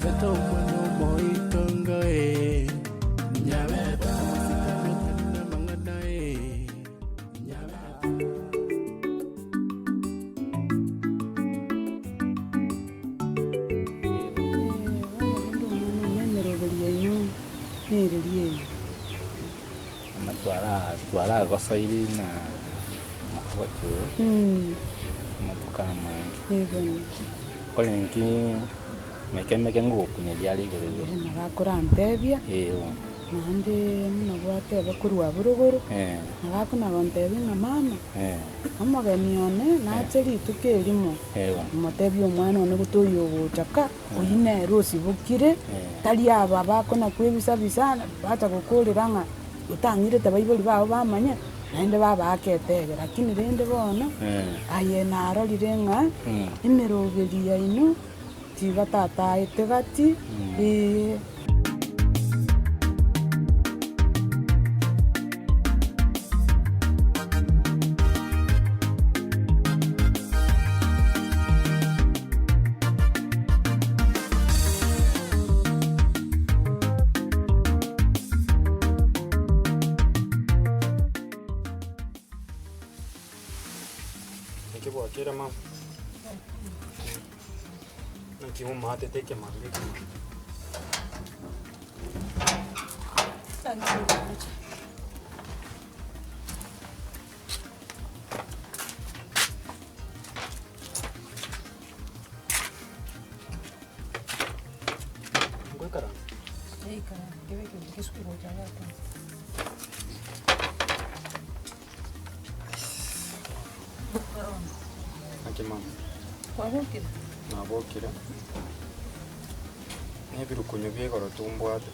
Nyabete omwana omoitongo eh, Nyabete amasikani otari namang'ana eh, Nyabete. Bono rende omwana one emeroberi yaino nereria eye. Twaragosoire na mokogoti oyo amatuko amange. Kore inki meke meke ngogokunyeria are igoro igoro. Nabo akorantebia, naende buna gwateba korwa abwo rogoro, nabo akona gontebia ng'a mama, omogeni one nache rituko erimo, omotebie omwana one gose oyo ogocha ka. Oyio nere osibokire, tari aba bakona kwebisa-bisa, bacha gokorera ng'a otang'irete abaibori bao bamanye, naende babaake etege. Lakini rende bono, aye narorire ng'a emeroberi yaino tiga tata aete gati, ee. Naki bwakire mama? Naki omaatete ekemambia ekemambia? Ngoikaransa? Naki mama? Kwabokire? Nabokire. Nebirukunyu bia igoro tumbwate.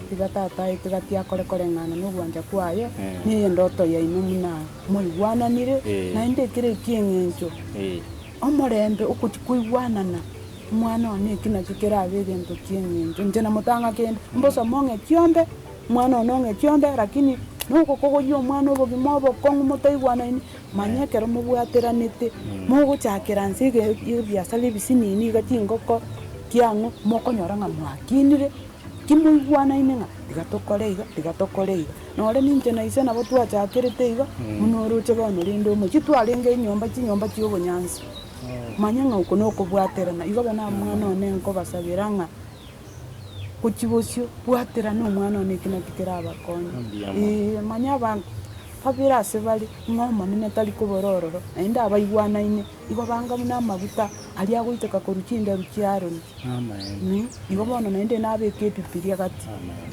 Tiga tata aye tiga tiakore koreng'ana nogwancha kwaye, neye endoto yaino buna mwaigwananire, naende ekero eki'eng'encho omorembe ogochia koigwanana, omwana one eki nakio kerabe egento ki'eng'encho. Inche namotang'a kende, mbosome ong'e chiombe, omwana one ong'e chiombe, lakini nogokogoyia omwana obogima obokong'u motaigwanaini, manya ekero mobwateranete, mogochakera nse ege ebiasara ebisinini iga chingoko, kiang'o, mokonyora ng'a mwakinire, ki moigwanaine ng'a tiga tokore iga, tiga tokore iga. Nore ninche na ise nabo twachakerete iga, buna oroche bono rende omochie twarenge enyomba chinyomba chia obonyansi. Manya ng'a oko nokobwaterana, igo bono omwana one nkobasabera ng'a gochia bosio bwaterana omwana one eki naki kerabakonye. Ee, manya abanto babere ase bare ng'a Omonene tari kobora ororo, naende abaigwanaine, igo banga buna amaguta aria agoiteka korwa chinderu chia Aroni. Igo bono naende nabeke ebibiria gati.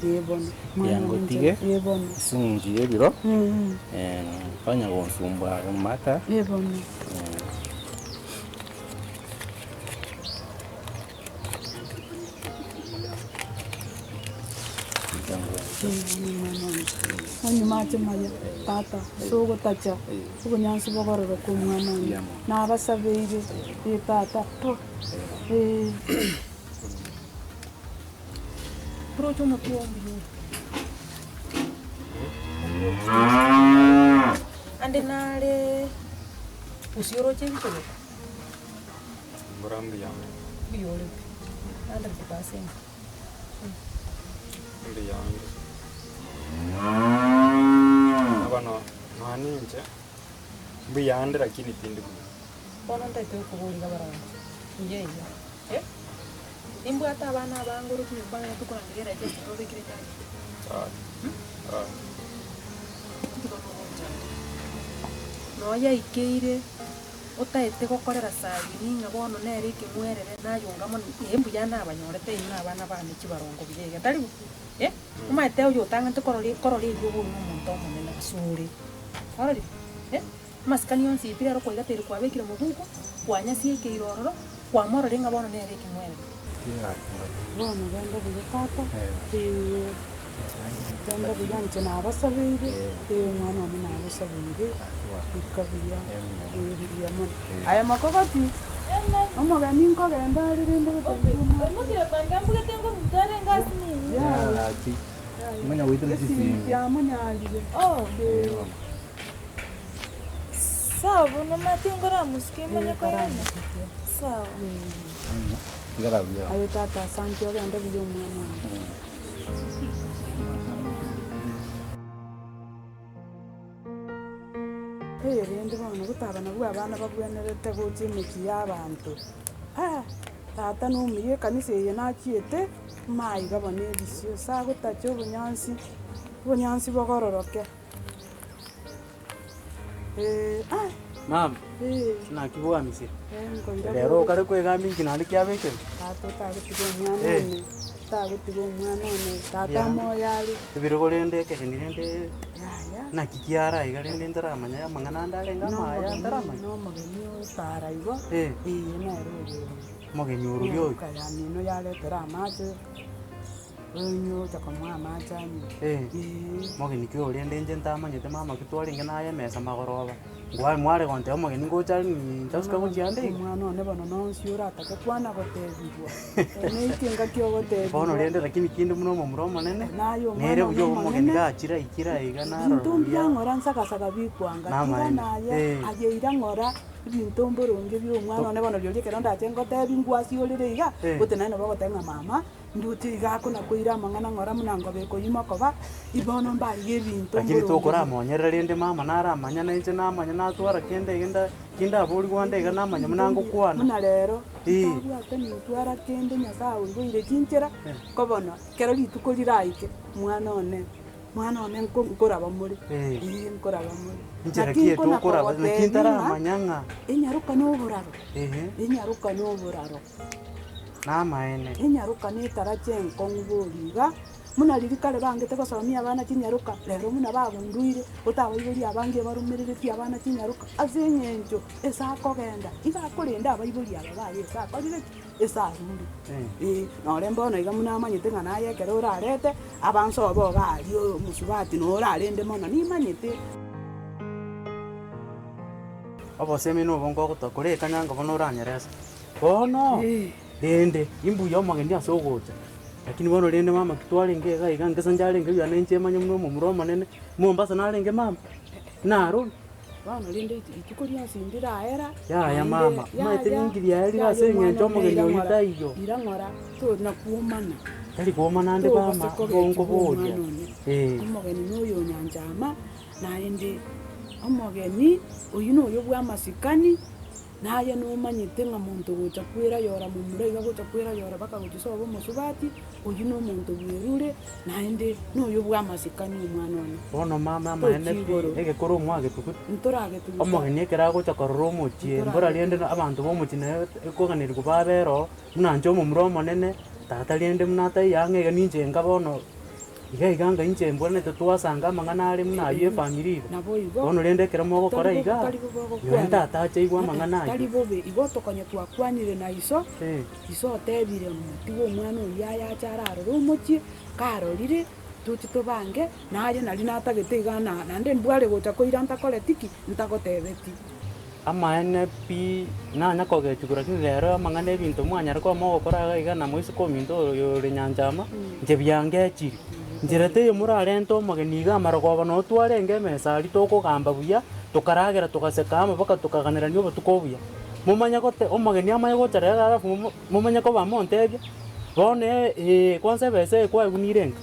Ee bono, mwana one Yangotige inche, ee bono. ase eng'encho y'ebiro, konya gonsumbua mata. Ee bono. Onyuma ache maya, tata, ase ogotacha obonyansi bogororoka omwana one, nabasabeire, ee tata, to, ee. Oroche omotwe oo mbuya ore. Ande nare gose oroche ebisogeko. Mbora mbuya ore. Mbuya ore pi, 100%. Mbuya ande. Bono nonya ninche, mbuya ande lakini tindi buya. Bono ntaete gokoboria iga barongo, inche iga, eh? Nimbwate abana abange oroche nyomba ng'a tokorangeria eraicho ase tobekire target. Tiga nogochanda. Nonya yaikeire. Otaete gokorera Sayuni ng'a bono nere ekeng'werere nayonga mono, ee, mbuya nabanyorete inwe abana bane chibarongo buya iga, tari bo? Eh, omanyete oyo otang'anete korora korora eriogo oria nomonto omonene asore. Kwarorire? Eh, amasikani onsi pi rero kwaigateire kwabekire mobuko, kwanyasiekeire ororo, kwamororire ng'a bono nere ekeng'werere. Bono genda buya tata, ee, genda buya inche nabasabeire, ee omwana one nagosabeire, ika buya, ee buya mono. Aye mokogoti, omogeni nkogenda are rende gotebia omwana. Yaya, esimi yamonyarire, ee. Sawa bono omanyete nkoramosukia manye koirana? Sawa. Tigara buya. Aye tata asante ogende buya omwana one. Eye rende bono gotaba nabwo abana babwenerete gocha emechie ya abanto, ah tata na omuya ekanisa eye nachiete, maiga bono ebisio ase agotacha obonyansi, obonyansi bogororoke ah. Mama, Eh, naki bwamisire? eh, nkoira Rero bobe. okare kwegamba inki naende kiabekire? Tata otagotiga omwana Eh. one, otagotiga omwana one, tata Yeah. moyo are. Ebirogo rende ekegeni rende Yaya. naki kiara iga rende ntaramanya amang'ana ande arenge amaya ntaramanya. Nomogeni otara igo, Eh. ee nere oyo. Omogeni ororia oyo. Enyaroka yamino yaretera amache, onywe ocha komoa amache anywe. Eh. Ee. Mogeni ki oria rende inche ntamanyete mama ki twarenge naye emesa magoroba, ngwa mware gontebia omogeni ngocha are nintasuka gochia ande iga. Omwana one bono nonsi oratake kwana gotebigwa, neike engaki ogotebigwa. Bono rende lakini kinde buna omomura omonene, Naye omwana nere buya one omogeni omonene. gachire aikire aiga narora Binto buya. mbia ng'ora nsagasaga bikwanga, tiga Namaene. naye Eh. aye ira ng'ora. Ebinto mboronge bi'omwana one bono rirorio ekero ndache ngotebi ngwasiorere iga, Eh. gote naende nabo ogoteba ng'a mama, ndoche iga akona koira amang'ana ng'ora buna ngoba ekoyia okoba, i bono mbarigia ebinto Lakini mboronge bi. tokoramonyerera rende mama naramanya na inche namanya natwara kende iga nda kindaborigwe ande iga namanya buna ngokwana. Buna rero, Eh. ntabwate nintwara kende Nyasaye oiboire chinchera, ko bono, ekero rituko riraike, mwana one. Mwana one nko nkoraba more, Eh. ee nkoraba more. Inchera Naki ki nkona etokoraba naki kogotebia ng'a ntaramanya ng'a enyaroka na oboraro, ehe enyaroka na oboraro, namaene. enyaroka na etaracha enkong'u bori iga, buna riria kare bangete gosomia abana chinyaroka, rero buna bagunduire, otabaibori abange barumereretie abana chinyaroka ase eng'encho ase akogenda, iga akorenda abaibori aba baye ase akorire ki? Ase arure. Ee, nore mbono iga buna amanyete ng'a naye ekero orarete, abanso obo iga aria omosubati na orarende mono, nimanyete. Obosemi nobonge ogotoa kore ekanyanga bono oranyerese. Bono rende imbuya omogeni ase ogocha, lakini bono rende mama ki twarenge iga iga nkesa ncharenge buya na inche manye buna omomura omonene, Mombasa narenge mama, narobi. Bono rende rituko rionsi ndiraera, Yaya naende mama, omanyete yaya, ninki riaerire yaya ase omwana eng'encho one omogeni ira oyio ng'ora, taiyo. ira ng'ora, tona kwomana. Tari kwomana ande Tobasa mama, kogechigwa ngonkoboria. omwana one. Eh. Omogeni noyo onyanchama, naende omogeni oyio noyo bw'amasikani. Naye nomanyete ng'a monto ogocha kwerayora momura iga agocha kwerayora mpaka gochia sobo omosubati, oyio nomonto bwerure, naende noyo bw'amasikani omwana one. Bono mama amaene Tochia pi, igoro. egekoro omwagetuguta. Ntoragetuguta. Omogeni ekero agocha korora omochie, mbora rende na abanto b'omochie naye ekoganerigwa babere oo, buna inche omomura omonene, tata rende buna ataiyo ang'e iga ninche nka bono. Iga iga anga inche mbwenerete twasanga amang'ana are buna ayio efamiri iga. Naboigo, Bono rende ekero mogokora tari iga, bobe, tari bobe nonye ogokwana. tata ache aigwe amang'ana Tari ayio. bobe, igo tokonye twakwanire na iso, Eh. iso otebire motige omwana oyio ayache ararore omochie, karorire, toche tobange, naye nari natagete iga na naende mbware gocha koira ntakoreti ki, ntagotebeti. Amaene pi, nanya kogechigwa lakini rero amang'ana ebinto mwanyara koba mogokora iga iga na moiseke ominto oyo ore nyanchama, inche biangechiri. Nchera teiyo morarente omogeni iga amarogoba noo twarenge emesa aria tokogamba buya, tokaragera togaseka amo mpaka tokaganerania obotuko obuya. Momanye gote omogeni amanye gocha rero alafu momo momanye koba montebia, bono ee kwanza ebesa eye kwaigwa nire enka?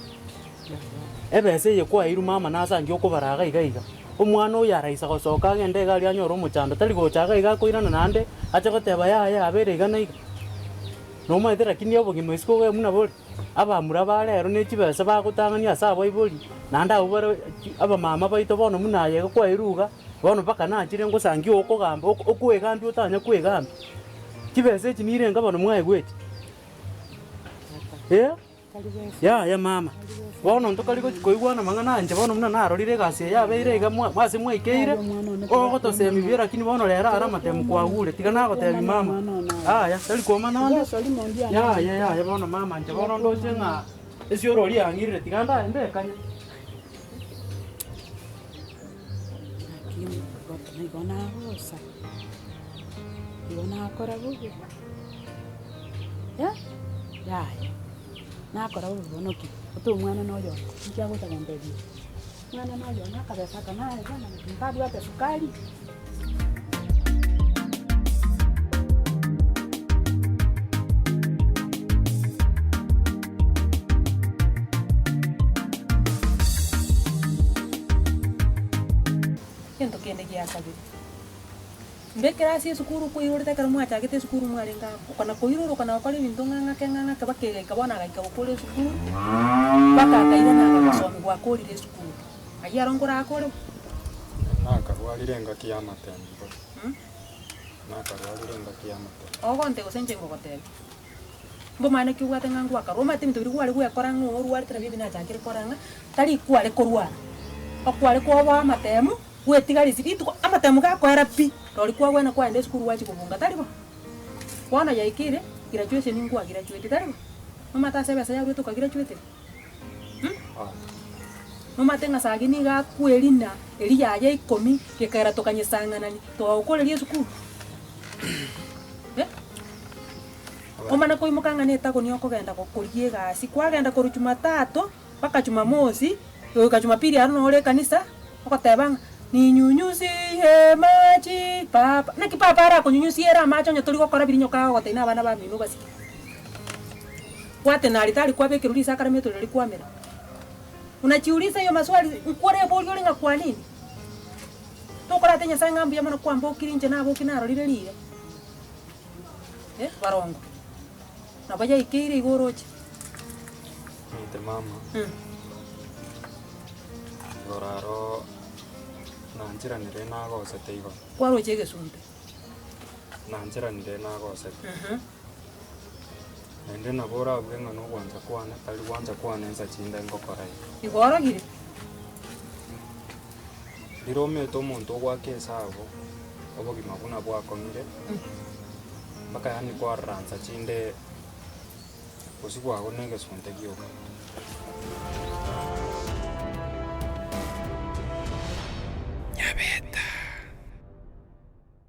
Ebesa eye kwaeirwe mama nase ange okobara iga iga iga. Omwana oyo araisa gosoka agende iga aria anyore omochando, tari gocha iga iga akoirana naende, ache goteba yaya yabeire iga na iga. Nomaete lakini obogima isiko iga buna bore, abamura ba rero ne chibesa bagotang'ania ase abaibori, naende abwo bare chi abamama baito bono buna aye iga kwairwe iga, bono mpaka nachire ngosangi okogamba oko okoegambia otanya koegambia. Chibesa echi nire enka bono mwaegwa echi eh. Yaya mama, bono ntokari gochia koigwana amang'ana aya inche bono buna narorire egasi eye yabeire iga mwa ase mwaikeire, ogotosemia buya lakini bono rero are amatemu kwagure, tiga nagotebia mama, yaya tari kwomana onde, yaya yaya bono mama inche bono ndoche ng'a esiorori yang'irire tiga ndaye ndekanye. Lakini igo nagosa, igo nakora bobe. Yaya, nakora bobe bono ki? Ota omwana na oyomo, inki agocha gontebia? Omwana na oyomo akabesa aka naye bono naki ntabwate sukari. Ekende gia kabere, mbekere ase esukuru koirorete ekero mwachagete esukuru mwarenge amo, okana koirora okana gokora ebinto ng'a ng'ake ng'a ng'ake mpaka egaika bono agaika gokora esukuru, mpaka akairana agagosomi gwakorire esukuru. Ayio aro nkorakore bo? Nakarwarire engaki y'amatembe bono. Nakarwarire engaki y'amatembe. Ogonte gose inche ngogotebia. Mbomanye naki obwate ng'a ngwakarwa, omanyete ebinto biria kware gwekora ng'a orwarete nabio ebi nachakire kora ng'a tari kware korwara, okware koboa amatemu, gwetiga risi rituko amatemu gakoera pi, rori kwagwena kwaenda esukuru gwachia kobunga tari bo? Bono yaikire, graduation nkwa graduate tari bo? Nomanyete ase ebesa yarwete oka graduate? Nomanyete ng'a saa ngine iga akwa erina eri yaye ikomi, gekagera tokanyesang'anani, togagokoreria esukuru? Eh. Omana koimoka ng'a netagoni okogenda gokorigia egasi, kwagenda korwa Jumatatu mpaka Jumamosi, goika Jumapili aria nore ekanisa, ogoteba ng'a ninyunyusie machi papa, naki papa arakonyunyusie ere amache onye tori gokora biria nyoka agogotebia na abana bamino obasike. Gwatena aria tari kwabekerwa risakaramento riria rikwamera. Unajiuliza hiyo maswali, nkwareboria ore ng'a kwa nini? Tokorate Nyasaye ng'a mbuya mono kwambokire inche naboki narorire riire. Barongo, nabo yaikeire igo oroche. Omanyete mama, igoro aro nancheranire nagosete igoro. Kwaroche egesunte. Nancheranire nagosete. Naende nabo orabue ng'a nogwancha kwane, tari gwancha kwane insa chinde ngokora iga. Igo orogire. Riria omanyete omonto ogoaka esabu, obogima buna bwakong'ire, mpaka yaani kwarora nsa chinde gose bwago na egesunte gioka.